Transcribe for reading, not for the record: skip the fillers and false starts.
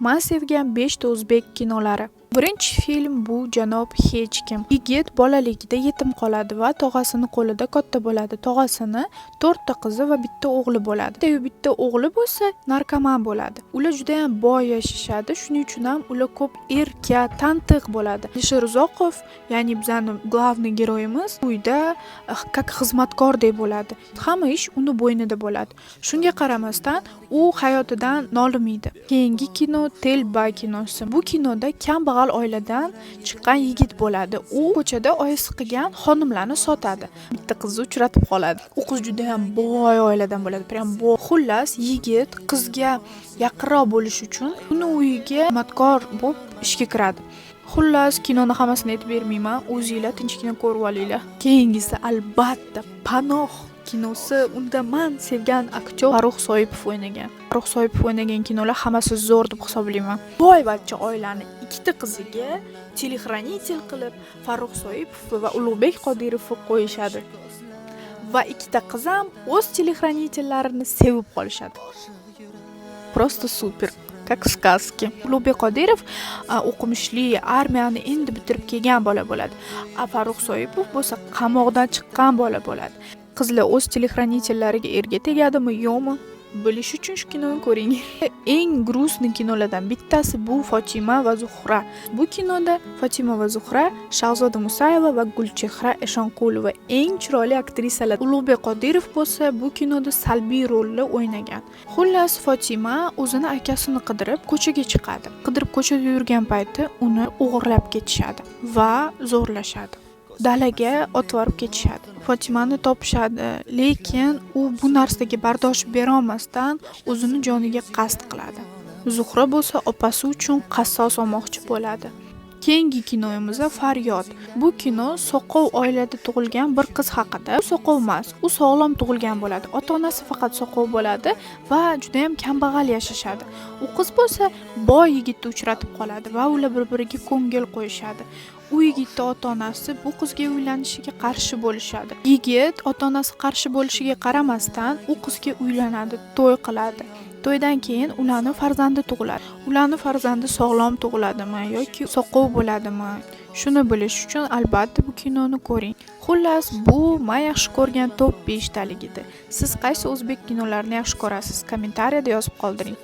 Man sevgan 5 ta o'zbek kinolari. Birinchi film bu "Janob Hech kim". Yigit bolaligida yetim qoladi va tog'asini qo'lida katta bo'ladi. Tog'asini to'rtta qizi va bitta o'g'li bo'ladi. Bittayu bitta o'g'li bo'lsa, narkoman bo'ladi. Ular judayam boy yashashadi, shuning uchun ham ular ko'p erka, tantiq bo'ladi. Alisher Uzoqov, ya'ni bizani главный герой imiz uyda как xizmatkordek bo'ladi. Hamma ish uni bo'ynida bo'ladi. Shunga qaramasdan, u hayotidan nolimaydi. Keyingi kino "Telba" kinosi. Bu kinoda kambag'al oiladan chiqqan yigit bo'ladi. U ko'chada oyisi qilgan xonimlarni sotadi. Bitta qizni uchratib qoladi. U qiz judayam boy oiladan bo'ladi, прям boy. Xullas, yigit qizga yaqinroq bo'lish uchun uni uyiga xizmatkor bo'lib ishga kiradi. Xullas, kinoni hammasini aytib bermayman, o'zinglar tinchgina ko'rib olinglar. Keyingisi, albatta, "Panoh" kinosi. Unda man sevgan aktyor Farruh Soipov o'ynagan. Farruh Soipov o'ynagan kinolar hammasi zo'r deb hisoblayman. Boyvachcha oilani ikkita qiziga телохранитель qilib Farruh Soipov va Ulug'bek Qodirovni qo'yishadi. Va ikkita qiz ham o'z телохранитель larini sevib qolishadi. Просто супер, как в сказке. Ulug'bek Qodirov o'qimishli, armiyani endi bitirib kelgan bola bo'ladi. A Farruh Soipov bo'lsa qamoqdan chiqqan bola bo'ladi. Qizlar o'z телохранитель lariga erga tegadimi, yo'qmi? Bilish uchun shu kinoni ko'ring. Eng грустный kinolardan bittasi bu "Fotima va Zuhra". Bu kinoda Fotima va Zuhra Shahzoda Musayeva va Gulchehra Eshonqulova eng chiroyli aktrisalar. Ulug'bek Qodirov bo'lsa bu kinoda salbiy rolni o'ynagan. Xullas, Fotima o'zini akasini qidirib ko'chaga chiqadi. Qidirib ko'chada yurgan payti uni o'g'irlab ketishadi va zo'rlashadi. Dalaga otvorib ketishadi. Fotimani topishadi, lekin u bu narsaga bardosh berolmasdan o'zini joniga qasd qiladi. Zuhra bo'lsa opasi uchun qassos olmoqchi bo'ladi. Keyingi kinomiz "Faryod". Bu kino soqov oilada tug'ilgan bir qiz haqida. U soqov emas, u sog'lom tug'ilgan bo'ladi. Ota onasi faqat soqov bo'ladi va judayam kambag'al yashashadi. U qiz bo'lsa boy yigitni uchratib qoladi va ular bir biriga ko'ngil qo'yishadi. U yigitni ota onasi bu qizga uylanishiga qarshi bo'lishadi. Yigit ota onasi qarshi bo'lishiga qaramasdan, u qizga uylanadi, to'y qiladi. To'ydan keyin ularni farzandi tug'iladi. Ularni farzandi sog'lom tug'iladimi yoki soqov bo'ladimi, shuni bilish uchun, albatta, bu kinoni ko'ring. Xullas, bu man yaxshi ko'rgan top 5 talik edi. Siz qaysi o'zbek kinolarini yaxshi ko'rasiz? Kommentariyada yozib qoldiring.